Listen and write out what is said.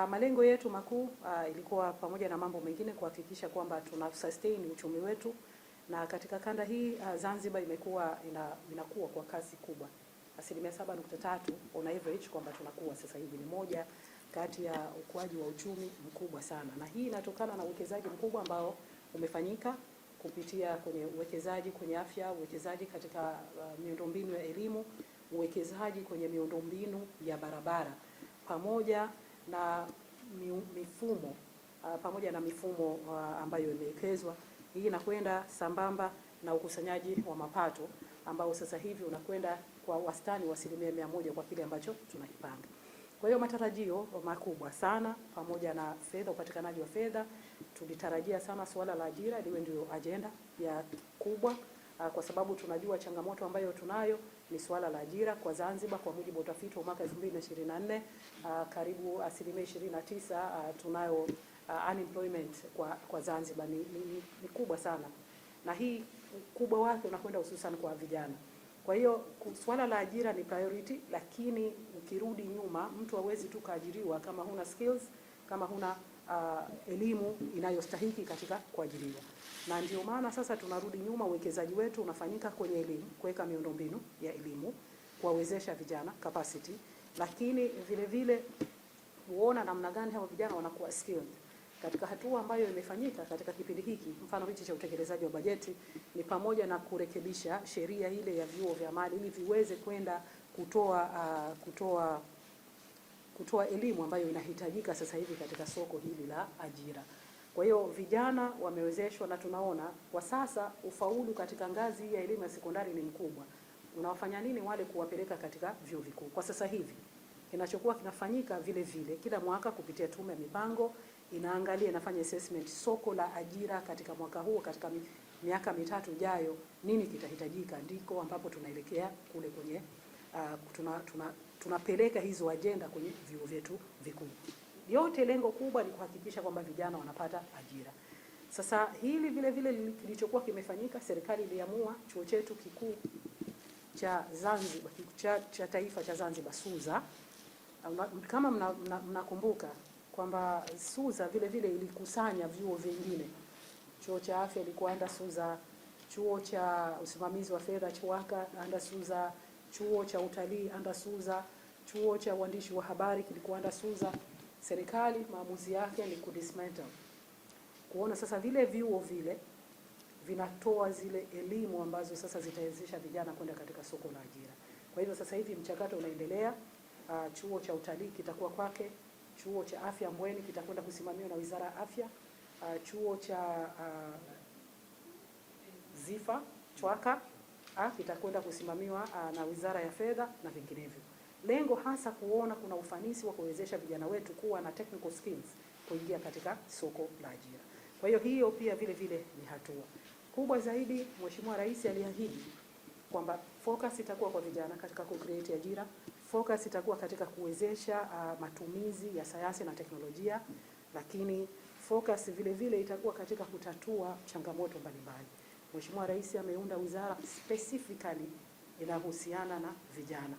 Malengo yetu makuu ilikuwa pamoja na mambo mengine kuhakikisha kwamba tuna sustain uchumi wetu, na katika kanda hii Zanzibar imekuwa inakuwa kwa kasi kubwa, 7.3% on average, kwamba tunakuwa sasa hivi ni moja kati ya ukuaji wa uchumi mkubwa sana, na hii inatokana na uwekezaji mkubwa ambao umefanyika kupitia kwenye uwekezaji kwenye afya, uwekezaji katika miundombinu ya elimu, uwekezaji kwenye miundombinu ya barabara pamoja na mifumo pamoja na mifumo ambayo imewekezwa. Hii inakwenda sambamba na ukusanyaji wa mapato ambao sasa hivi unakwenda kwa wastani wa 100% kwa kile ambacho tunakipanga. Kwa hiyo matarajio makubwa sana, pamoja na fedha, upatikanaji wa fedha, tulitarajia sana suala la ajira liwe ndio ajenda ya kubwa, kwa sababu tunajua changamoto ambayo tunayo ni suala la ajira kwa Zanzibar. Kwa mujibu wa utafiti wa mwaka 2024, karibu 29% tunayo unemployment kwa Zanzibar ni kubwa sana, na hii ukubwa wake unakwenda hususan kwa vijana. Kwa hiyo suala la ajira ni priority, lakini ukirudi nyuma, mtu hawezi tu kaajiriwa kama huna skills, kama huna elimu inayostahiki katika kuajiriwa. Na ndio maana sasa tunarudi nyuma, uwekezaji wetu unafanyika kwenye elimu, kuweka miundombinu ya elimu, kuwawezesha vijana capacity, lakini vile vile kuona namna gani hawa vijana wanakuwa skilled. Katika hatua ambayo imefanyika katika kipindi hiki, mfano hichi cha utekelezaji wa bajeti, ni pamoja na kurekebisha sheria ile ya vyuo vya amali ili viweze kwenda kutoa elimu ambayo inahitajika sasa hivi katika soko hili la ajira. Kwa hiyo vijana wamewezeshwa na tunaona kwa sasa ufaulu katika ngazi ya elimu ya sekondari ni mkubwa. Unawafanya nini wale kuwapeleka katika vyuo vikuu? Kwa sasa hivi kinachokuwa kinafanyika vile vile kila mwaka kupitia Tume ya Mipango inaangalia, inafanya assessment soko la ajira katika mwaka huu, katika miaka 3 ijayo, nini kitahitajika, ndiko ambapo tunaelekea kule kwenye tunapeleka hizo ajenda kwenye vyuo vyetu vikuu. Yote lengo kubwa ni kuhakikisha kwamba vijana wanapata ajira. Sasa hili vile vile kilichokuwa kimefanyika, serikali iliamua chuo chetu kikuu cha Zanzibar, cha taifa cha Zanzibar SUZA, kama mnakumbuka kwamba SUZA vile vile ilikusanya vyuo vingine. Chuo cha afya ilikuwa under SUZA, chuo cha usimamizi wa fedha CHUAKA under SUZA, chuo cha utalii under SUZA, chuo cha uandishi wa habari kilikuwa under SUZA. Serikali maamuzi yake ni kudismantle, kuona sasa vile vyuo vile vinatoa zile elimu ambazo sasa zitawezesha vijana kwenda katika soko la ajira. Kwa hivyo sasa hivi mchakato unaendelea. Chuo cha utalii kitakuwa kwake, chuo cha afya Mbweni kitakwenda kusimamiwa na Wizara ya Afya, chuo cha ZIFA CHWAKA kitakwenda kusimamiwa na Wizara ya Fedha na vinginevyo. Lengo hasa kuona kuna ufanisi wa kuwezesha vijana wetu kuwa na technical skills kuingia katika soko la ajira. Kwa hiyo hiyo pia vile vile ni hatua kubwa zaidi. Mheshimiwa Rais aliahidi kwamba focus itakuwa kwa vijana katika ku create ajira, focus itakuwa katika kuwezesha matumizi ya sayansi na teknolojia, lakini focus vile vile itakuwa katika kutatua changamoto mbalimbali. Mheshimiwa Rais ameunda wizara specifically inahusiana na vijana.